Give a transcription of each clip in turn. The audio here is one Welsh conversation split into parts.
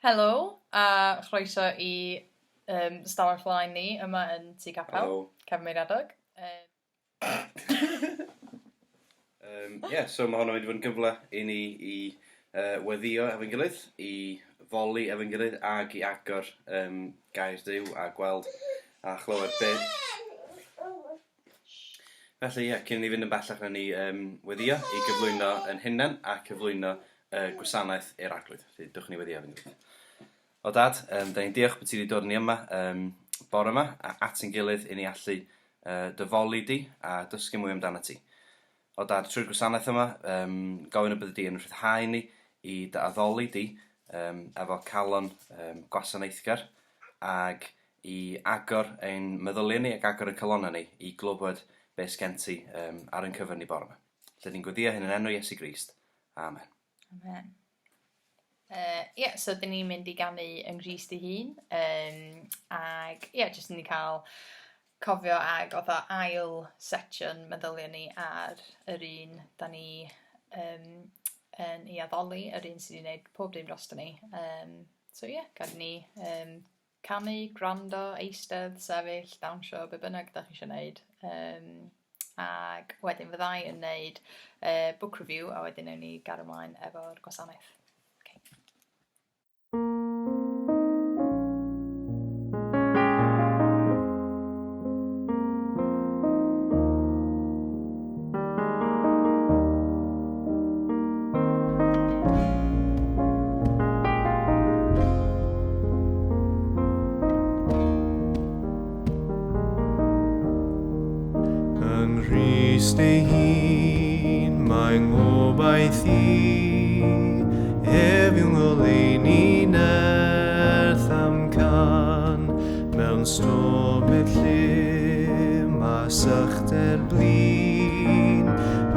Helo, a chroeso i stafell flaen ni yma yn Tŷ Capel. Helo. Cefn Meiriadog. Ie, so mae hwn yn mynd i fod yn gyfle i ni i weddïo efo'n gilydd, i foli efo'n gilydd ac i agor gair Duw a gweld a chlywed be... Felly ie, cyn i ni fynd yn bellach wnawn ni weddïo i gyflwyno yn hunain a cyflwyno y gwasanaeth i'r Arglwydd. Felly, dewch i ni weddïo efo'n gilydd. O Dad, da ni'n diolch bod ti wedi dod ni yma bore yma a at ein gilydd i ni allu dy foli di a dysgu mwy amdano ti. O Dad, trwy'r gwasanaeth yma, gofyn y byddi di yn rhyddhau ni i dy addoli di efo calon gwasanaethgar ag i agor ein meddyliau ni ac agor ein calonnau ni i glywed be sgen ti ar ein cyfer ni bore yma. Felly ni'n gweddïo hyn yn enw Iesu Grist. Amen. Amen. Ie, so dyn ni'n mynd i ganu yng Nghrist ei hun. Ag ie, yeah, jyst ni cael cofio ag oedd o ail section meddyliau ni ar yr un da ni yn ei addoli, yr un sydd wedi gwneud pob dim drosto ni. So ie, yeah, gad ni canu, gwrando, eistedd, sefyll, dawnsio, be bynnag da chi eisiau gwneud. Ac wedyn fyddai yn gwneud book review a wedyn newn ni gario ymlaen efo'r gwasanaeth. Okay. Yng Nghrist ei hun mae 'ngobaith i, Ef yw ngoleuni nerth amcan, Mewn stormydd llym a sychder blin,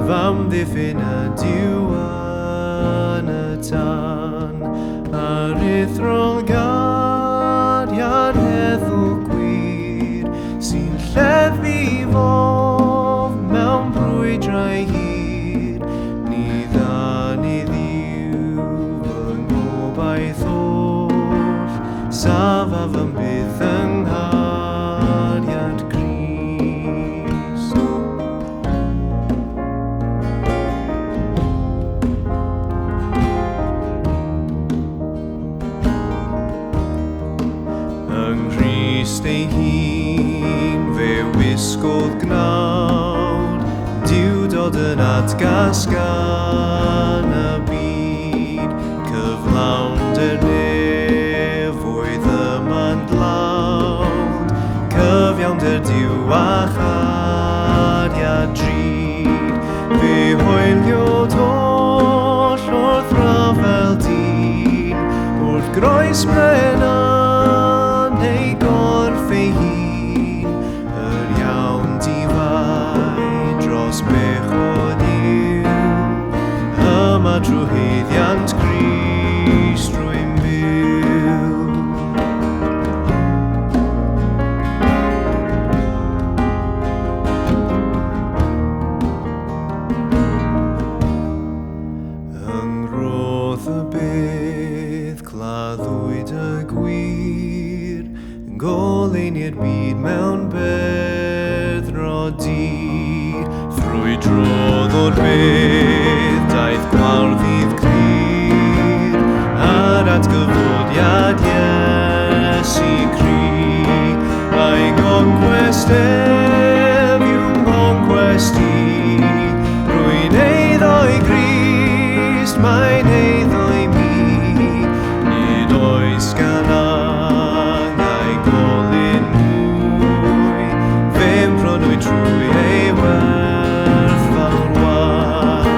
F'amddiffyn ydyw yn y tân, Aruthrol gariad heddwch gwir, Sy'n lleddfu fof mewn brwydrau hir, Ni ddan i Dduw fy ngobaith oll, Safaf am byth yng nghariad Crist. Yng Nghrist ei hun fe wisgodd gnawd, Duwdod yn atgas gan y byd, Cyflawnder nefoedd yma'n dlawd, Cyfiawnder Duw a chariad drud. Fe hoeliod oll wrth ryfel dyn, Wrth groes bren yn ei gorff ei hun, Yr iawn difai dros bechod yw, Yma trwy haeddiant Crist rwy'n byw. Yng ngroth y bedd claddwyd y gwir, Goleuni'r byd mewn beddrod du. Ffrwydrodd o'r bedd, daeth gwawr ddydd clir, Ar atgyfodiad Iesu Cri. A'i goncwest ef yw nghoncwest i, Rwy'n eiddo i Grist, mae'n eiddo i mi. Nid oes gan angau golyn mwy, Fe'm prynwyd trwy ei werthfawr waed.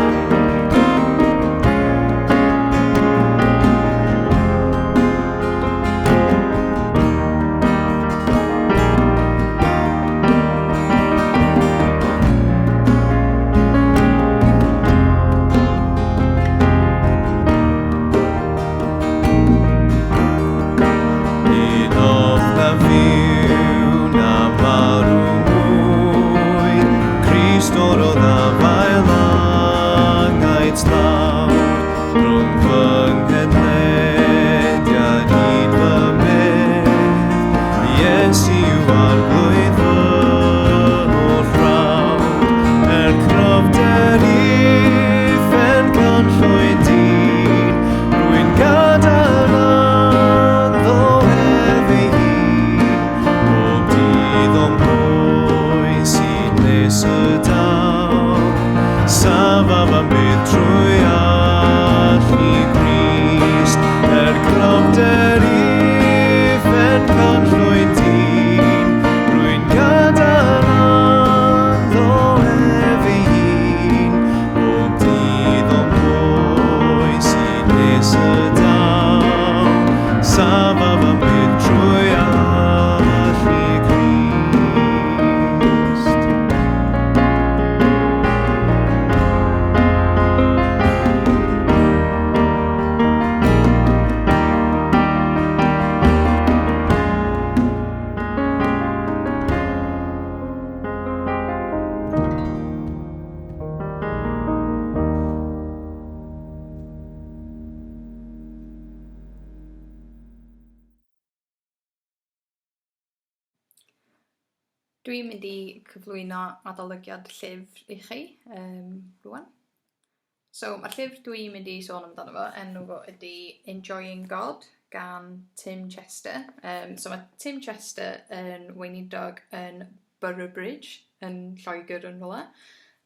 Dwi'n mynd i cyflwyno adolygiad llyfr i chi rŵan. So mae'r llyfr dwi'n mynd i sôn amdano fo, enw fo ydy Enjoying God gan Tim Chester. So mae Tim Chester yn weinidog yn Boroughbridge yn Lloegr yn rhywle.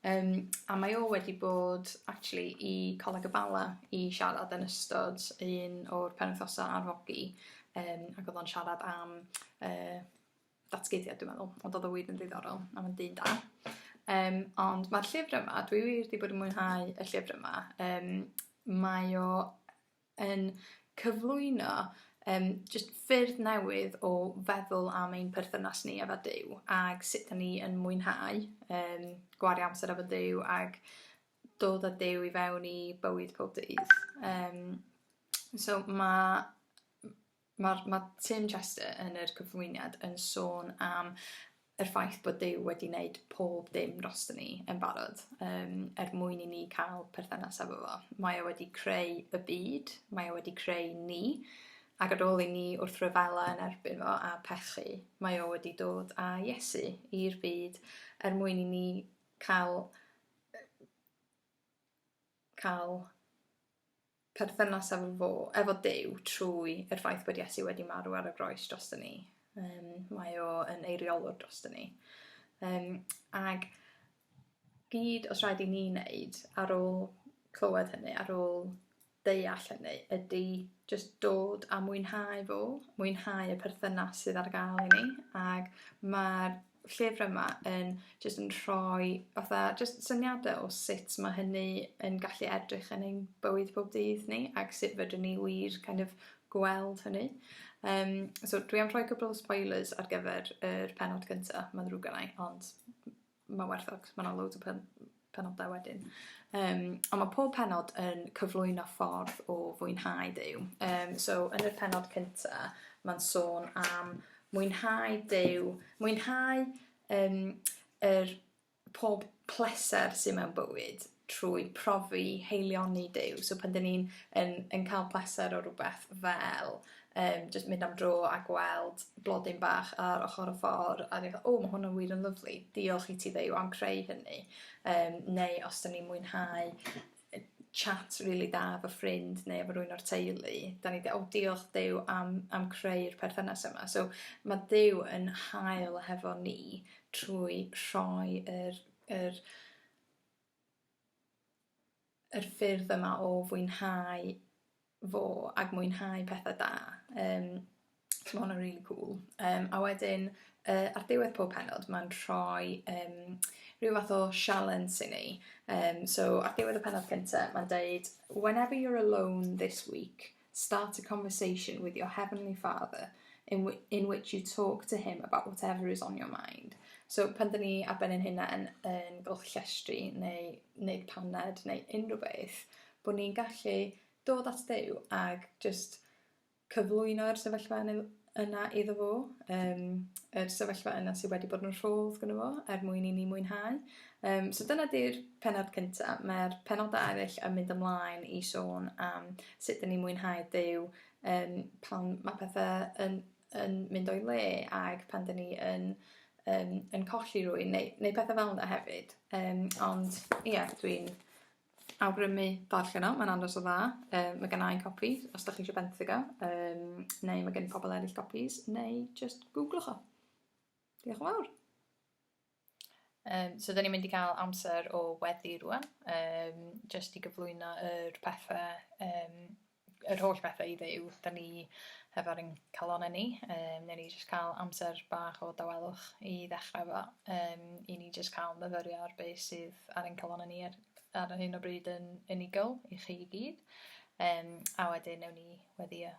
A mae o wedi bod actually i Coleg y Bala i siarad yn ystod un o'r penwythnosau arfogi, ac oedd o'n siarad am datguddiad dwi'n meddwl, ond oedd o wir yn ddiddorol a mae'n dyn da. Ond mae'r llyfr yma, dwi wir wedi bod yn mwynhau y llyfr yma. Mae o yn cyflwyno jyst ffyrdd newydd o feddwl am ein perthynas ni efo Duw ag sut 'dan ni yn mwynhau gwario amser efo Duw ag dod â Duw i fewn i bywyd pob dydd. So ma' Mae'r ma' Tim Chester yn yr cyflwyniad yn sôn am yr ffaith bod Duw wedi wneud pob dim drosto ni yn barod er mwyn i ni cael perthynas efo fo. Mae o wedi creu y byd, mae o wedi creu ni, ac ar ôl i ni wrthryfela yn erbyn fo a pechu, mae o wedi dod â Iesu i'r byd er mwyn i ni cael cael perthynas efo fo, efo Duw, trwy yr ffaith bod Iesu wedi marw ar y groes drosto ni. Mae o yn eiriolwr drosto ni. Ag gyd os rhaid i ni wneud ar ôl clywed hynny, ar ôl deall hynny, ydy jyst dod a mwynhau fo, mwynhau y perthynas sydd ar gael i ni. Ag mae'r llyfr yma yn jyst yn rhoi fatha jyst syniadau o sut mae hynny yn gallu edrych yn ein bywyd pob dydd ni ac sut fedrwn ni wir kind of gweld hynny. So dwi am rhoi cwpl o spoilers ar gyfer yr pennod gynta, mae'n ddrwg gennai, ond mae werth o 'cos ma' 'na loads o penodau wedyn. Ond mae pob pennod yn cyflwyno ffordd o fwynhau Duw. So yn yr pennod cynta, mae'n sôn am mwynhau Duw, mwynhau yr pob pleser sydd mewn bywyd trwy profi haelioni Duw. So pan 'dyn ni'n yn yn cael pleser o rywbeth fel jyst mynd am dro a gweld blodyn bach ar ochr y ffordd a ni'n fel, "O, ma' hwnna'n wir yn lyfli, diolch i ti Dduw am creu hynny." Neu os 'dan ni'n mwynhau chat rili da efo ffrind neu efo rywun o'r teulu, 'dan ni'n deud, "O, diolch Duw am creu'r perthynas yma." So ma' Duw yn hael hefo ni trwy rhoi yr ffyrdd yma o fwynhau fo ac mwynhau pethau da. So ma' hwnna'n rili cŵl. A wedyn ar diwedd pob pennod mae'n rhoi rhyw fath o sialens i ni. So ar diwedd y pennod cynta mae'n deud, "Whenever you're alone this week, start a conversation with your heavenly father in which you talk to him about whatever is on your mind." So pan 'dan ni ar ben ein hunain yn golchi llestri neu neud paned neu unrhyw beth, bo' ni'n gallu dod at Duw ag jyst cyflwyno'r sefyllfa yna iddo fo, yr sefyllfa yna sydd wedi bod yn rhodd gynno fo er mwyn i ni mwynhau. So dyna 'di'r pennod cynta. Mae'r penodau eraill yn mynd ymlaen i sôn am sut 'dyn ni'n mwynhau Duw pan mae pethau yn mynd o'i le ag pan 'dyn ni yn colli rywun neu pethau fel yna hefyd. Ond ie, dwi'n awgrymu darllen o, mae'n andros o dda. Mae gen i copi os dach chi eisiau benthyg o, neu mae gen pobl eraill copies, neu jyst googlwch o. Diolch yn fawr. So 'dan ni'n mynd i gael amser o weddi rŵan, jyst i gyflwyno yr pethau, yr holl bethau i Dduw 'dan ni hefo ar ein calonnau ni. Wnawn ni jyst cael amser bach o dawelwch i ddechrau efo, i ni jyst cael myfyrio ar be sydd ar ein calonnau ni ar hyn o bryd yn unigol i chi i gyd. A wedyn wnawn ni weddïo.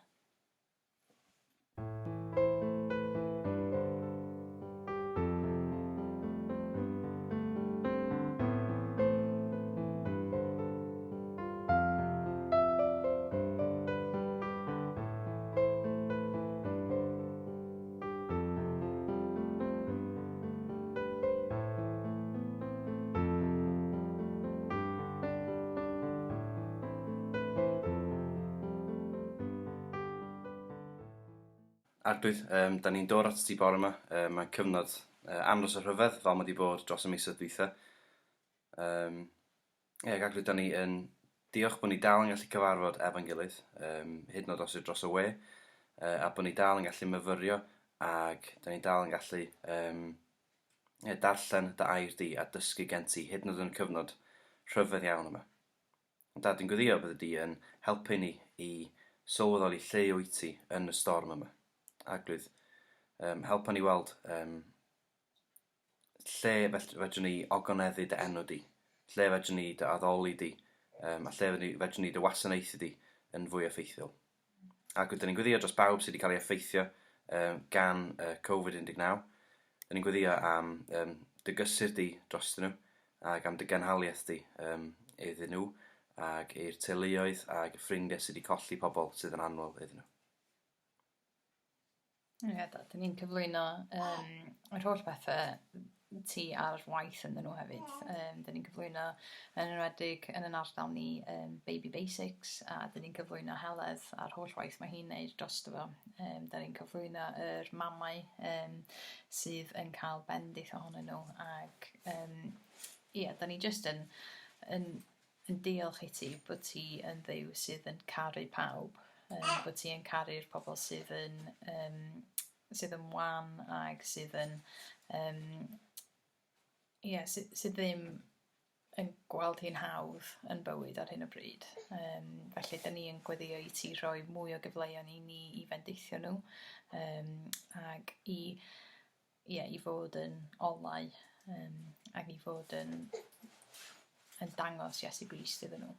Arglwydd, da ni'n dod at ti bore yma. Mae cyfnod Andros o rhyfedd, fel mae wedi bod dros y misoedd dwytha. Um, ie, ac Arglwydd, da ni yn diolch bod ni dal yn gallu cyfarfod efo'n gilydd, um, hyd yn oed os yw dros y we, uh, a bod ni dal yn gallu myfyrio ac da ni dal yn gallu um, ie, darllen dy air di a dysgu gen ti, hyd yn oed yn y cyfnod rhyfedd iawn yma. Ond dad, dwi'n gweddio bydde di yn helpu ni i sylweddoli lle wyt ti yn y storm yma. Arglwydd, um, helpa ni weld um, lle fedrwn ni ogoneddu dy enw di, lle fedrwn ni dy addoli di, um, a lle fedrwn ni dy wasanaethu di yn fwy effeithiol. Ac rydyn ni'n gweddio dros bawb sydd wedi cael ei effeithio um, gan uh, Covid-19. Rydyn ni'n gweddio am um, dy gysur di drostyn nhw ac am dy gynhaliaeth di um, iddyn nhw ac i'r teuluoedd ac y ffrindiau sydd wedi colli pobl sydd yn annwyl iddyn nhw. Ie, da, dyn ni'n cyflwyno um, yr holl bethau ti ar waith ynddyn nhw hefyd. Um, dyn ni'n cyflwyno yn enwedig yn yn ardal ni um, Baby Basics a dyn ni'n cyflwyno Heledd a'r holl waith mae hi'n neud drosto fo. Um, dyn ni'n cyflwyno yr mamau um, sydd yn cael bendith ohonyn nhw ac um, ie, dyn ni jyst yn, yn yn diolch i ti bod ti yn Dduw sydd yn caru pawb, um, bod ti yn caru'r pobl sydd yn, um, sydd yn wan ag sydd yn, um, yeah, sydd, sydd ddim yn gweld hi'n hawdd yn bywyd ar hyn o bryd. Um, felly, da ni yn gweddio i ti rhoi mwy o gyfleoedd i ni i fendithio nhw um, ac i ie, i fod yn olau um, ac i fod yn, yn dangos Iesu Grist iddyn nhw.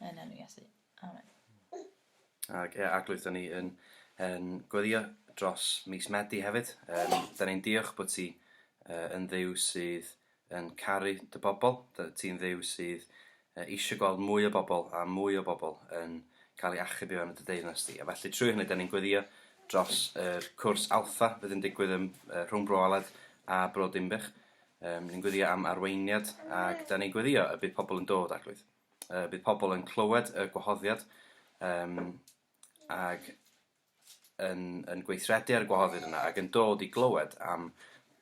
Yn enw Iesu. Amen. Ac ie, Arglwydd, da ni yn, yn gweddio dros mis Medi hefyd. Um, da ni'n diolch bod ti uh, yn ddiw sydd yn caru dy bobl. Ti'n ddiw sydd uh, eisiau gweld mwy o bobl a mwy o bobl yn cael ei achub i fewn y dy deyrnas di. A felly trwy hynny, da ni'n gweddio dros yr cwrs Alpha fydd yn digwydd ym, uh, rhwng Bro Aled a Bro Dinbych. Um, ni'n gweddio am arweiniad ac da ni'n gweddio y bydd pobl yn dod, Arglwydd. Uh, bydd pobl yn clywed y gwahoddiad um, ac yn, yn gweithredu ar y gwahoddiad yna ac yn dod i glywed am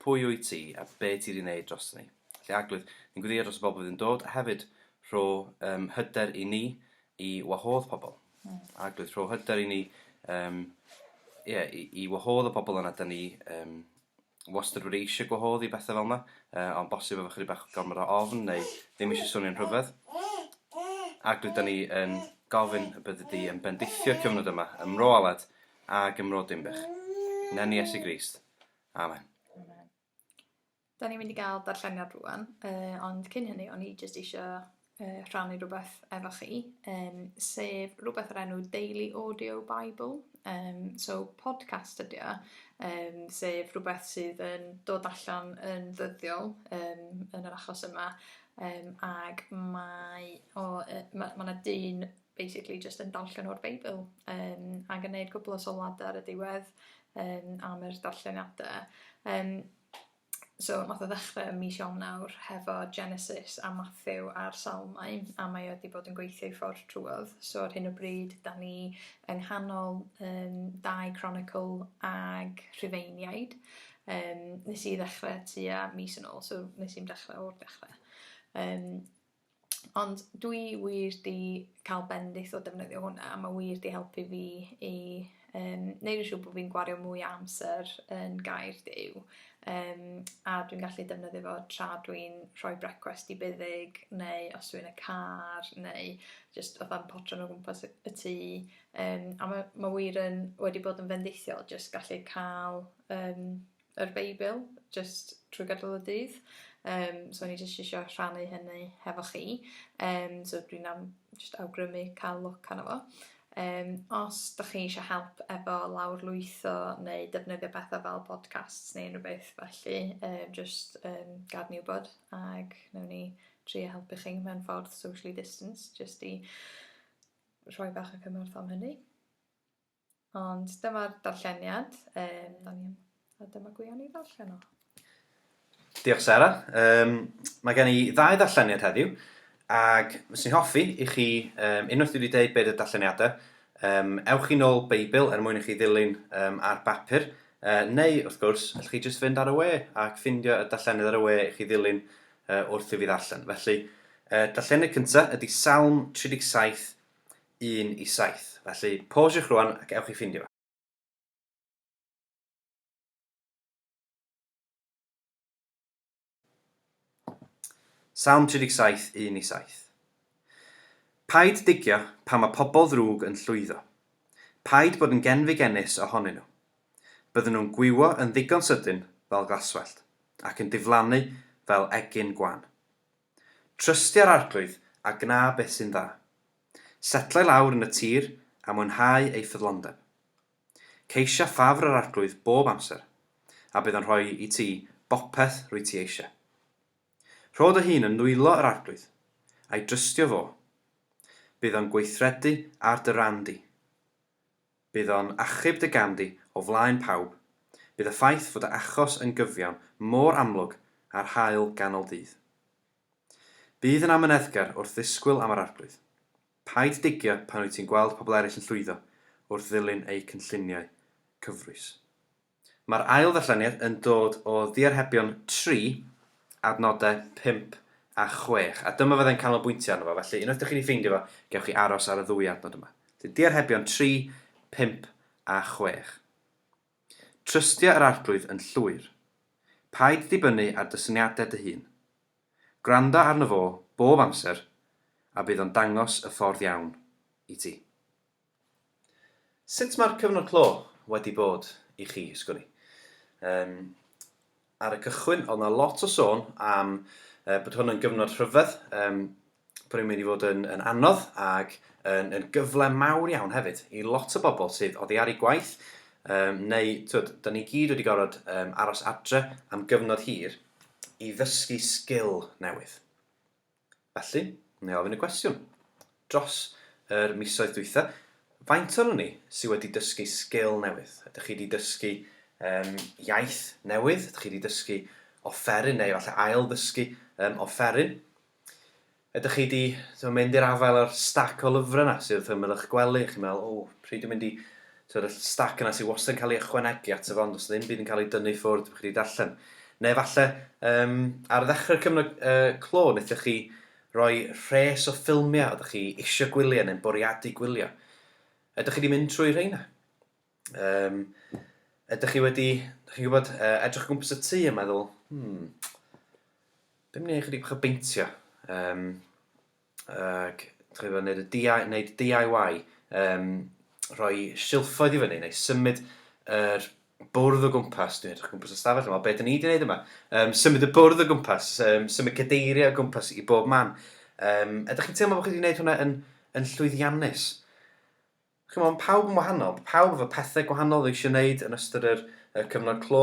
pwy wyt ti a be ti wedi wneud dros ni. Felly Arglwydd, ni'n gweddio dros y bobl fydd yn dod a hefyd rho um, hyder i ni i wahodd pobl. Arglwydd, rho hyder i ni um, yeah, i, i wahodd y bobl yna da ni um, wastad wedi eisiau gwahodd i bethau fel yna, uh, ond bosib efo chydig bach gormod o ofn neu ddim eisiau swnio'n rhyfedd. Arglwydd, da ni yn gofyn y byddi di yn bendithio'r cyfnod yma ym Mro Aled ac ym Mro Dinbych. Yn enw Iesu Grist. Amen. Amen. Da ni'n mynd i gael darlleniad rwan, uh, ond cyn hynny o'n i jyst eisiau uh, rhannu rhywbeth efo chi, um, sef rhywbeth o'r enw Daily Audio Bible. Um, so podcast ydy o, um, sef rhywbeth sydd yn dod allan yn ddyddiol um, yn yr achos yma, um, ag mae o, uh, mae, ma 'na dyn basically just yn darllen o'r Beibl um, ac yn neud cwpl o sylwadau ar y diwedd um, am yr darlleniadau. Um, so nath o ddechrau ym mis Ionawr hefo Genesis a Matthew a'r Salmau a mae o wedi bod yn gweithio i ffordd trwodd. So ar hyn o bryd da ni yng nghanol um, dau Chronicle ag Rhufeiniaid. Um, nes i ddechrau tua mis yn ôl, so nes i'm dechrau o'r dechrau. Um, Ond dwi wir 'di cael bendith o defnyddio hwnna a ma' wir 'di helpu fi i yym neud yn siŵr bo' fi'n gwario mwy o amser yn gair Duw yym a dwi'n gallu defnyddio fo tra dwi'n rhoi brecwast i Buddug neu os dwi yn y car neu jyst fatha'n potran o gwmpas y y tŷ yym a ma' ma' wir yn wedi bod yn fendithiol jyst gallu ca'l yym yr Beibl jyst trwy gydol y dydd. Yym so o'n i jyst isio rhannu hynny hefo chi. Yym so dwi'n am jyst awgrymu ca'l look arno fo. Yym os 'dach chi isio help efo lawrlwytho neu defnyddio petha fel podcasts neu unrhyw beth felly yy jyst yym gad ni wbod ag newn ni trio helpu chi mewn ffordd socially distanced jyst i rhoi bach o cymorth am hynny. Ond dyma'r darlleniad, yym da ni a dyma Gwion i ddarllen o. Diolch Sarah. Um, mae gen i ddau ddarlleniad heddiw, ac fyswn i'n hoffi i chi, um, unwaith dwi wedi dweud beth y darlleniadau, um, ewch i nôl Beibl er mwyn i chi ddilyn um, ar bapur. Neu, wrth gwrs, allwch chi jyst fynd ar y we ac ffindio y darllenydd ar y we i chi ddilyn wrth i fi ddarllen. Felly, y darllenydd cyntaf ydy Salm 37, 1 i 7. Felly, pausiwch rwan ac ewch i ffindio fo. Salm 37, 1 i 7. Paid digio pan mae pobl ddrwg yn llwyddo. Paid bod yn genfigennus ohonyn nhw. Bydden nhw'n gwywo yn ddigon sydyn fel glaswellt, ac yn diflannu fel egin gwan. Trystia'r Arglwydd a gwna beth sy'n dda. Setla i lawr yn y tir a mwynhau ei ffyddlondeb. Ceisia ffafr yr Arglwydd bob amser, a bydd o'n rhoi i ti bopeth rwyt ti eisiau. Rho dy hun yn nwylo yr Arglwydd, a'i drystio fo. Bydd o'n gweithredu ar dy ran di. Bydd o'n achub dy gam di o flaen pawb, bydd y ffaith fod dy achos yn gyfiawn mor amlwg â'r haul ganol dydd. Bydd yn amyneddgar wrth ddisgwyl am yr Arglwydd. Paid digio pan wyt ti'n gweld pobl eraill yn llwyddo wrth ddilyn eu cynlluniau cyfrwys. Mae'r ail ddarlleniad yn dod o Ddiarhebion 3, adnodau 5 a 6, a dyma fyddai'n canolbwyntio arno fo, felly unwaith dych chi wedi ffeindio fo, gewch chi aros ar y ddwy adnod yma. Felly Diarhebion 3, 5 a 6. Trystia yr Arglwydd yn llwyr. Paid dibynnu ar dy syniadau dy hun. Gwranda arno fo bob amser, a bydd o'n dangos y ffordd iawn i ti. Sut mae'r cyfnod clo wedi bod i chi, sgwn i? Yym, ar y cychwyn, oedd 'na lot o sôn am bod hwn yn gyfnod rhyfedd, yym, bod e'n mynd i fod yn, yn anodd ac yn, yn gyfle mawr iawn hefyd i lot o bobl sydd oddi ar eu gwaith, um, neu, twyd, da ni gyd wedi gorfod um, aros adre am gyfnod hir i ddysgu sgil newydd. Felly, wna i ofyn y cwestiwn. Dros yr misoedd dwytha, faint ohonon ni sydd wedi dysgu sgil newydd? Ydych chi wedi dysgu um, iaith newydd? Ydych chi wedi dysgu offeryn neu falle ail ddysgu um, offeryn? Ydych chi 'di t'mo' mynd i'r afael â'r stac o lyfrau 'na sydd wrth ymyl eich gwely a chi'n meddwl, 'O, pryd dwi'n mynd i t'mod y stac yna sydd wastad yn cael ei ychwanegu ato fo ond does ddim byd yn cael ei dynnu ffwrdd bod chi 'di darllen. Neu falle yym ar ddechrau'r cyfnod yy clo wnaethoch chi roi rhes o ffilmiau oeddech chi isio gwylio neu'n bwriadu gwylio. Ydych chi 'di mynd trwy rheina? Yym ydych chi wedi, dych chi'n gwybod, edrych o gwmpas y tŷ a meddwl, 'Hmm, dwi'n mynd i wneud chydig bach o beintio.' Yym ac dych chi'n gwybod, wneud y DI wneud DIY, yym rhoi silffoedd i fyny neu symud yr bwrdd o gwmpas. Dwi'n edrych o gwmpas y stafell yma, be dan ni 'di wneud yma? Yym symud y bwrdd o gwmpas, yym symud cadeiriau o gwmpas i bob man. Yym ydych chi'n teimlo bod chi wedi gwneud hwnna yn yn llwyddiannus? Chimod, mae pawb yn wahanol, pawb efo pethau gwahanol oedd eisiau gwneud yn ystod yr, y cyfnod clo.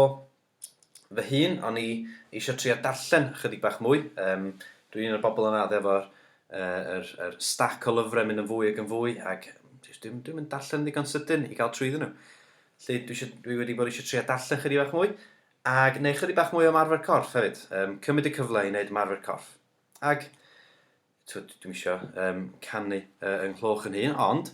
Fy hun, o'n i eisiau trio darllen chydig bach mwy. Um, dwi'n un o'r bobl yna oedd efo'r uh, yr, yr stack o lyfrau mynd yn fwy ac yn fwy, ac dwi'n dwi mynd darllen ddigon sydyn i gael trwyddyn nhw. Felly dwi, eisiau, dwi wedi bod eisiau trio darllen chydig bach mwy, ac neu chydig bach mwy o ymarfer corff hefyd. Um, cymryd y cyfle i wneud ymarfer corff. Ac Twyd, dwi'm isio um, canu yng nghloch yn hun, ond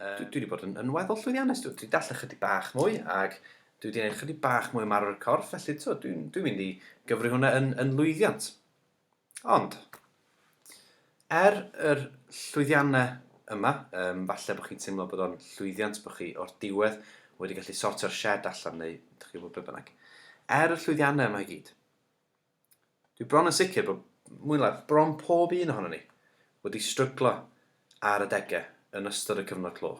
dwi, dwi wedi bod yn, yn weddol llwyddiannus. Dwi wedi darllen chydig bach mwy, ac dwi wedi gwneud chydig bach mwy ymarfer corff, felly twyd, dwi'n dwi mynd i gyfri hwnna yn, yn lwyddiant. Ond, er yr llwyddiannau yma, um, falle bod chi'n teimlo bod o'n llwyddiant bod chi o'r diwedd wedi gallu sortio'r shed allan neu dych chi'n gwybod beth bynnag. Er y llwyddiannau yma i gyd, Dwi bron yn sicr bod mwy neu lai bron pob un ohonon ni wedi stryglo ar adegau yn ystod y cyfnod clo.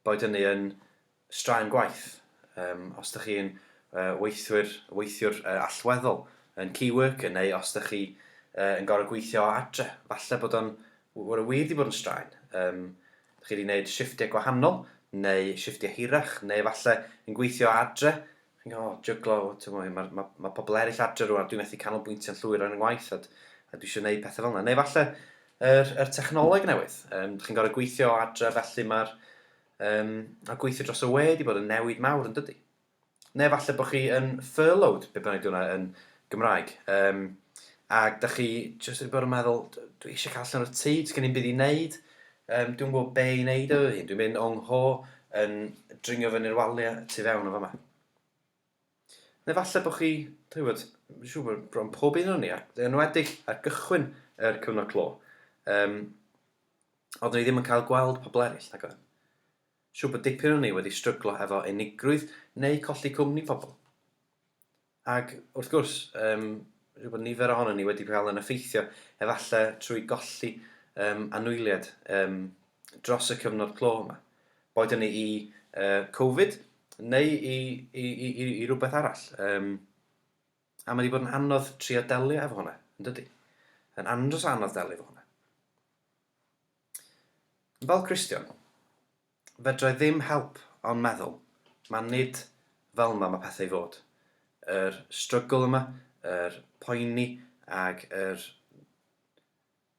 Boed hynny yn straen gwaith, um, os ydych chi'n uh, weithwyr, weithiwr uh, allweddol, yn key worker, neu os ydych chi uh, yn gorfod gweithio o adre, falle bod o'n wir wedi bod yn straen. Um, chi wedi gwneud shifftiau gwahanol, neu shifftiau hirach, neu falle yn gweithio o adre, Chi'n cael, o, jyglo, ti'n mae, ma, ma pobl eraill adre rwan, dwi'n methu canolbwyntio'n llwyr ar 'y ngwaith a, a dwi eisiau gwneud pethau fel yna. Neu falle yr, yr technoleg newydd. Um, chi'n gorfod gweithio o adre, felly mae'r um, a gweithio dros y we wedi bod yn newid mawr yn dydy. Neu falle bod chi yn furloughed, be bynnag 'di hwnna yn Gymraeg. Um, ac da chi jyst wedi bod yn meddwl, dwi eisiau cael allan o'r tŷ, does gen i'm byd i wneud, um, dwi'n gwybod be i wneud efo fy hun, dwi'n mynd o'n ngho, yn dringo fyny'r waliau tu fewn o fama. Neu falle bod chi, dwi'n gwybod, dwi'n siŵr bod bron pob un o'n ni, yn enwedig ar gychwyn yr cyfnod clo, um, oeddwn ni ddim yn cael gweld pobl eraill, nag oeddwn. Siŵr bod dipyn o'n ni wedi stryglo efo unigrwydd neu colli cwmni pobl. Ac wrth gwrs, um, siŵr bod nifer ohonon ni wedi cael yn effeithio efallai trwy golli um, anwyliad um, dros y cyfnod clo yma. Boed hynny i uh, Covid neu i, i, i, i, i rhywbeth arall. Um, a mae wedi bod yn anodd trio delio efo hwnna, yn dydy? Yn andros o anodd delio efo hwnna. Fel Cristion, fedra i ddim help ond meddwl, mae nid fel yma mae pethau i fod. Yr struggle yma, yr poeni ag yr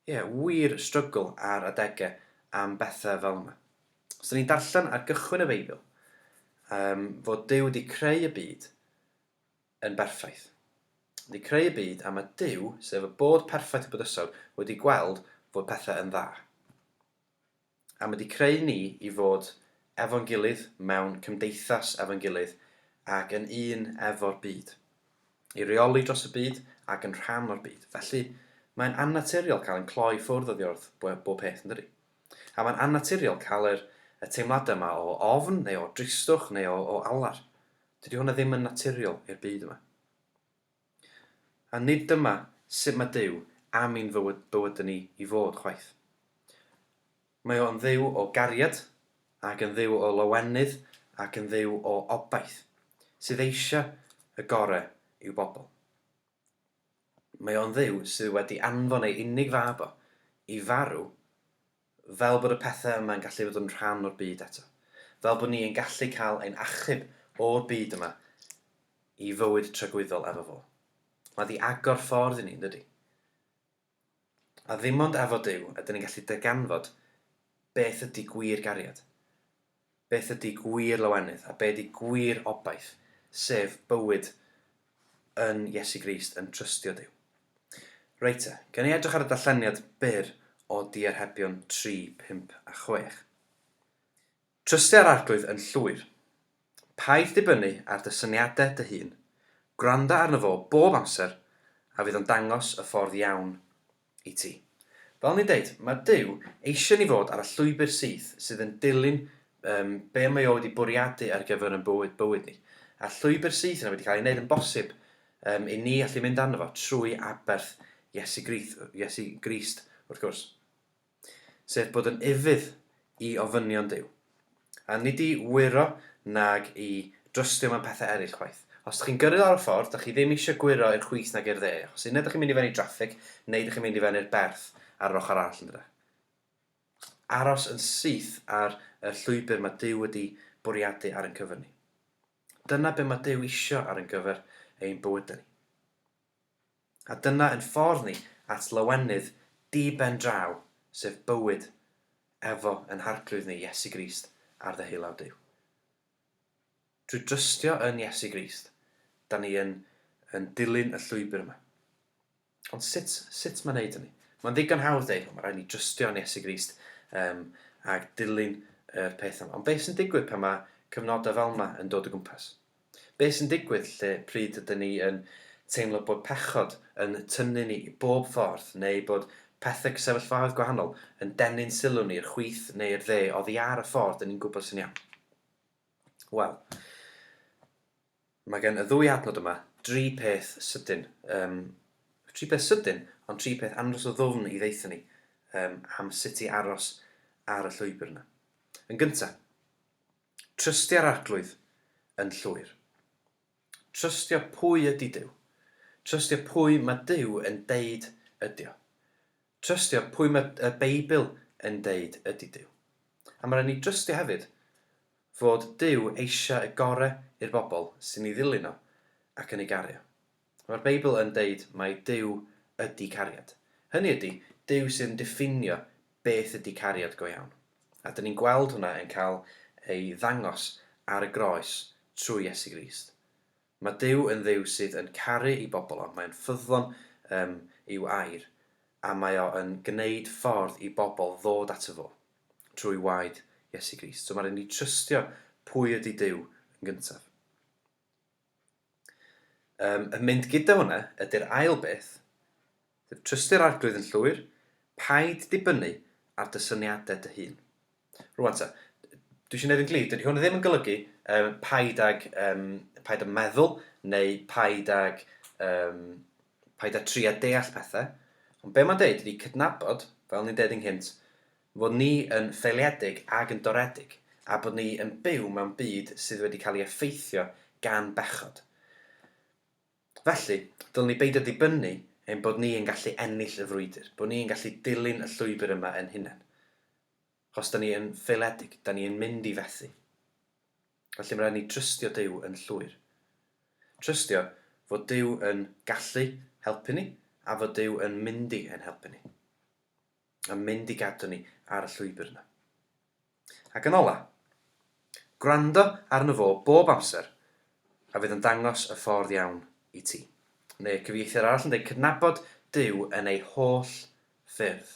ie, wir struggle ar adegau am bethau fel yma. Os ni'n darllen ar gychwyn y Beibl, um, fod Duw wedi creu y byd yn berffaith. Wedi creu y byd a mae Duw, sef y bod perffaith y bydysawd, wedi gweld fod pethau yn dda. A mae wedi creu ni i fod efo'n gilydd mewn cymdeithas efo'n gilydd ac yn un efo'r byd. I reoli dros y byd ac yn rhan o'r byd. Felly, mae'n annaturiol cael ein cloi ffwrdd oddi wrth bob peth, yn dydi? A mae'n annaturiol cael yr, y teimladau yma o ofn neu o dristwch neu o, o alar. Dydy hwnna ddim yn naturiol i'r byd yma. A nid dyma sut mae Duw am i'n fywyd, bywydau ni i fod chwaith. Mae o yn Dduw o gariad, ac yn Dduw o lawenydd, ac yn Dduw o obaith, sydd eisiau y gorau i'w bobl. Mae o'n Dduw sydd wedi anfon ei unig fab o i farw fel bod y pethau yma'n gallu fod yn rhan o'r byd eto. Fel bod ni yn gallu cael ein achub o'r byd yma i fywyd tragwyddol efo fo. Mae 'di agor ffordd i ni, yn dydi? A ddim ond efo Duw ydyn ni'n gallu darganfod beth ydy gwir gariad, beth ydy gwir lawenydd a be ydy gwir obaith, sef bywyd yn Iesu Grist yn trystio Duw. Reit te, gawn ni edrych ar y darlleniad byr o Diarhebion 3, 5 a 6. Trystia'r Arglwydd yn llwyr. Paid dibynnu ar dy syniadau dy hun. Gwranda arno fo bob amser a fydd o'n dangos y ffordd iawn i ti. Fel o'n i'n deud, mae Duw eisiau ni fod ar y llwybr syth sydd yn dilyn um, be mae o wedi bwriadu ar gyfer yn bywyd, bywyd ni. A'r llwybr syth yna wedi cael ei wneud yn bosib um, i ni allu mynd arno fo trwy aberth Iesu Grist, Iesu Grist wrth gwrs. Sef bod yn ufudd i ofynion Duw. A nid i wyro nag i drystio mewn pethau eraill chwaith. Os dych chi'n gyrru lawr y ffordd, dych chi ddim eisiau gwyro i'r chwith nag i'r dde, achos unai dych chi'n mynd i fewn i draffig, neu dych chi'n mynd i fewn i'r berth ar yr ochr arall yn dydych. Aros yn syth ar y llwybr mae Duw wedi bwriadu ar ein cyfer ni. Dyna be mae Duw isio ar ein gyfer ein bywydau ni. A dyna ein ffordd ni at lawenydd di-ben-draw, sef bywyd efo ein Harglwydd ni, Iesu Grist, ar ddeheulaw Duw. Trwy drystio yn Iesu Grist, da ni yn, yn dilyn y llwybr yma. Ond sut, sut mae'n neud hynny? Mae'n ddigon hawdd dweud, o, mae rhaid ni drystio yn Iesu Grist um, ac dilyn yr peth yma. Ond beth sy'n digwydd pan mae cyfnodau fel yma yn dod o gwmpas? Be sy'n digwydd lle pryd ydyn ni yn teimlo bod pechod yn tynnu ni i bob ffordd neu bod pethau sefyllfaoedd gwahanol yn denu'n sylw ni i'r chwith neu i'r dde oddi ar y ffordd dyn ni'n gwybod sy'n iawn? Wel, mae gen y ddwy adnod yma dri peth sydyn. Um, tri peth sydyn, ond tri peth andros o ddwfn i ddeitha ni um, am sut i aros ar y llwybr yna. Yn gyntaf, Trystia'r Arglwydd yn llwyr. Trystio pwy ydy Duw. Trystio pwy mae Duw yn deud ydy o. Trystio pwy mae y Beibl yn deud ydy Duw. A mae rhaid ni drystio hefyd fod Duw eisiau y gore i'r bobl sy'n ei ddilyn o ac yn ei garu o. Mae'r Beibl yn deud mai Duw ydy cariad. Hynny ydy, Duw sydd yn diffinio beth ydy cariad go iawn. A dyn ni'n gweld hwnna yn cael ei ddangos ar y groes trwy Iesu Grist. Mae Duw yn Dduw sydd yn caru ei bobl o, mae'n ffyddlon um, i'w air, a mae o yn gwneud ffordd i bobl ddod ato fo trwy waed Iesu Grist. So mae'n rhaid ni trystio pwy ydy Duw yn gyntaf. Yn mynd gyda hwnna ydy'r ail beth, sef trystio'r Arglwydd yn llwyr, paid dibynnu ar dy syniadau dy hun. Rwan ta, dwi eisiau gwneud yn glir, dydy hwn ddim yn golygu paid ag, paid â meddwl neu paid ag, paid â trio deall pethau, ond be mae'n deud ydy cydnabod, fel ni'n deud ynghynt, fod ni yn ffeiliedig ag yn doredig, a bod ni yn byw mewn byd sydd wedi cael ei effeithio gan bechod. Felly, dylwn ni beidio dibynnu ein bod ni yn gallu ennill y frwydr, bod ni yn gallu dilyn y llwybr yma ein hunain. Achos da ni yn ffeiliedig, da ni yn mynd i fethu. Felly mae rhaid ni trystio Duw yn llwyr. Trystio fod Duw yn gallu helpu ni a fod Duw yn mynd i ein helpu ni. yn mynd i gadw ni ar y llwybr yna. Ac yn ola, gwrando arno fo bob amser a fydd yn dangos y ffordd iawn i ti. Neu cyfieithiad arall yn dweud cydnabod Duw yn ei holl ffyrdd.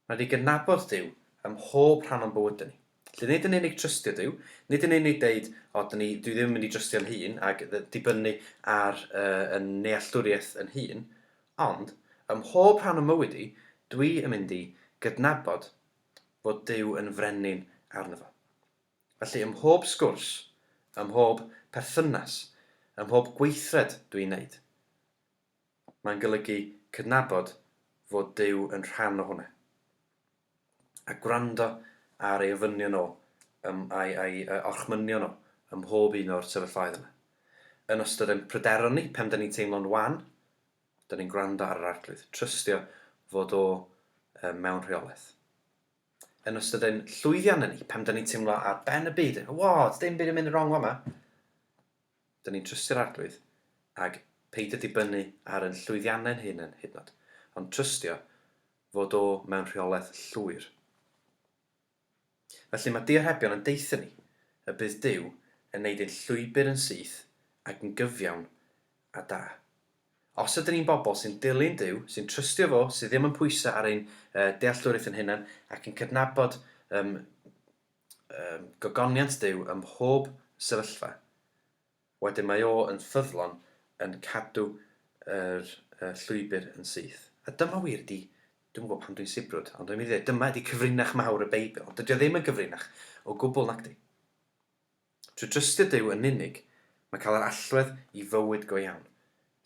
Mae wedi gydnabod Duw ym mhob rhan o'n bywydau ni. Felly nid yn unig trystio Duw, nid yn unig deud, o, dyn ni, dwi ddim yn mynd i drystio'n hun ac dibynnu ar yn nealltwriaeth yn hun, Ond, ym mhob rhan o'm mywyd i, dwi yn mynd i gydnabod fod Duw yn frenin arno fo. Felly, ym mhob sgwrs, ym mhob perthynas, ym mhob gweithred dwi'n wneud, mae'n golygu cydnabod fod Duw yn rhan o hwnna. A gwrando ar ei ofynion o, ym, a'i, a'i orchmynion o, ym mhob un o'r sefyllfaoedd yna. Yn ystod ein pryderon ni, pan 'da ni'n teimlo'n wan, 'da ni'n gwrando ar yr Arglwydd, trystio fod o mewn rheolaeth. Yn ystod ein llwyddiannau ni, pan 'da ni'n teimlo ar ben y byd, wo, dim byd yn mynd yn wrong fama, 'da ni'n trystio'r Arglwydd ag peidio dibynnu ar ein llwyddiannau'n hunain hyd yn oed, ond trystio fod o mewn rheolaeth llwyr. Felly mae diarhebion yn deutha ni y bydd Duw yn neud ein llwybr yn syth ac yn gyfiawn a da. Os ydyn ni'n bobl sy'n dilyn Duw, sy'n trystio fo, sydd ddim yn pwyso ar ein dealltwriaeth yn hunain ac yn cydnabod um, um, gogoniant Duw ym mhob sefyllfa, Wedyn mae o yn ffyddlon yn cadw yr llwybr yn syth. A dyma wir ydi, dwi'm yn gwybod pam dwi'n sibrwd, ond dwi'n mynd i ddweud, dyma ydi cyfrinach mawr y Beibl. Ond dydy o ddim yn gyfrinach o gwbl nacdi. Trwy drystio Duw yn unig, mae cael yr allwedd i fywyd go iawn.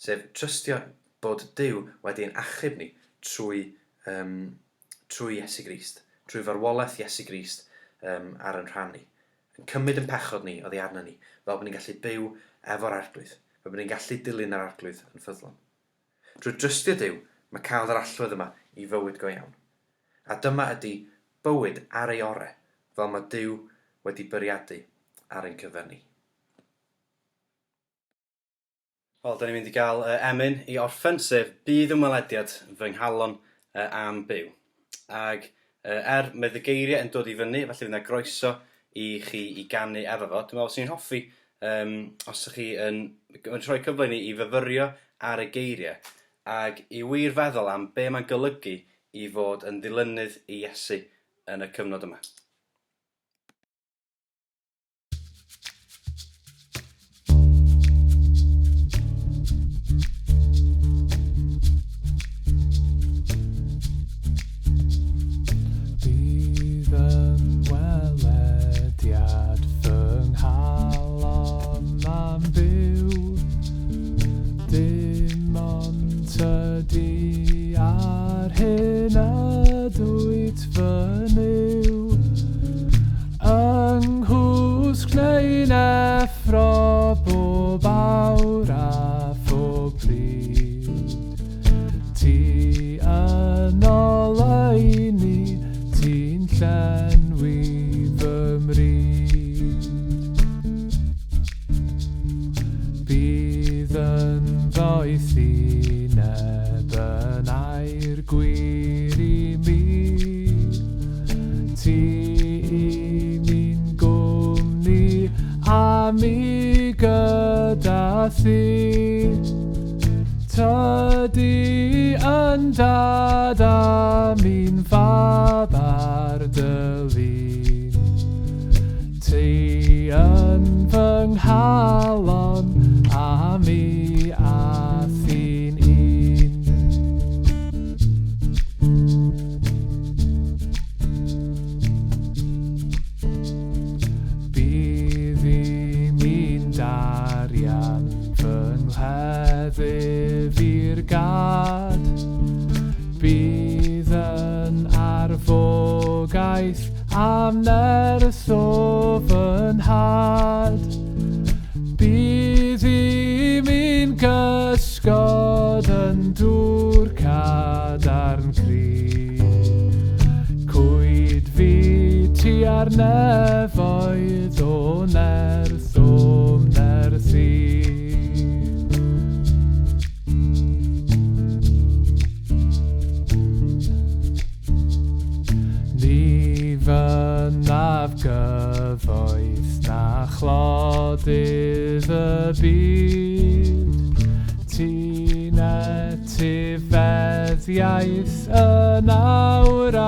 Sef trystio bod Duw wedi ein achub ni trwy, um, trwy Iesu Grist, trwy farwolaeth Iesu Grist um, ar yn rhan ni. Yn cymryd yn pechod ni oddi arno ni, fel bod ni'n gallu byw efo'r Arglwydd, fel bod ni'n gallu dilyn yr Arglwydd yn ffyddlon. Drwy drystio Duw, mae cael yr allwedd yma i fywyd go iawn. A dyma ydy bywyd ar ei ore, fel mae Duw wedi bwriadu ar ein cyfer ni. Wel, da ni'n mynd i gael emyn i orffen, sef Bydd Ymwelediad Fy Nghalon am Byw. Ag er mae y geiriau yn dod i fyny, felly fydd yna groeso i chi i ganu efo fo. Dwi'n meddwl sy'n hoffi um, os ydych chi yn, yn rhoi cyfle i ni i fyfyrio ar y geiriau ag i wir feddwl am be mae'n golygu i fod yn ddilynydd i Iesu yn y cyfnod yma. Bydd yn welediad fy nghalon am fyw, dim ond tydi a'r hyn ydw wyt fy Nuw. Yng nghwsg neu'n effro bob awr a phob pryd. Ti yn oleuni, ti'n llenwi fy mryd. Bydd yn ddoethineb yn air gwir i mi. Ti i mi'n gwmni a mi gyda thi. Tydi yn dad a mi'n fab ar dy lu. Am nerth o fy nhad. Bydd i mi'n gysgod yn dŵr cadarn cryf. Cwyd fi tua'r nefoedd o nerth o'm nerth i. Ni fynnaf gyfoeth na chlodydd y byd. Ti'n etifeddiaeth yn awr a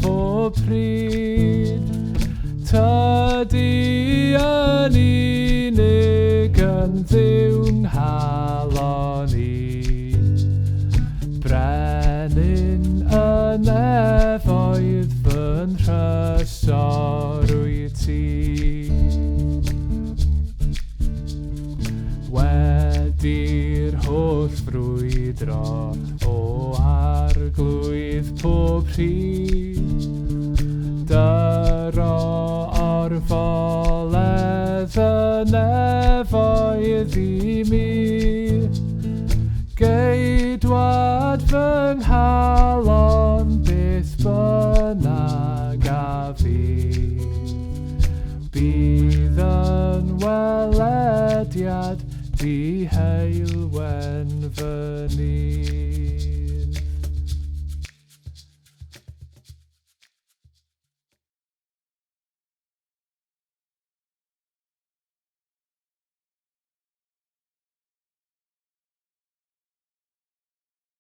phob pryd. Tydi yn unig yn Dduw 'nghalon i. Brenin y nefoedd fy nhrysor wyt ti. Wedi'r holl frwydro o Arglwydd pob rhyd, dyro orfoledd y nefoedd i mi. Geidwad fy nghalon beth bynnag a fydd. Bydd yn welediad di heulwen fy nydd.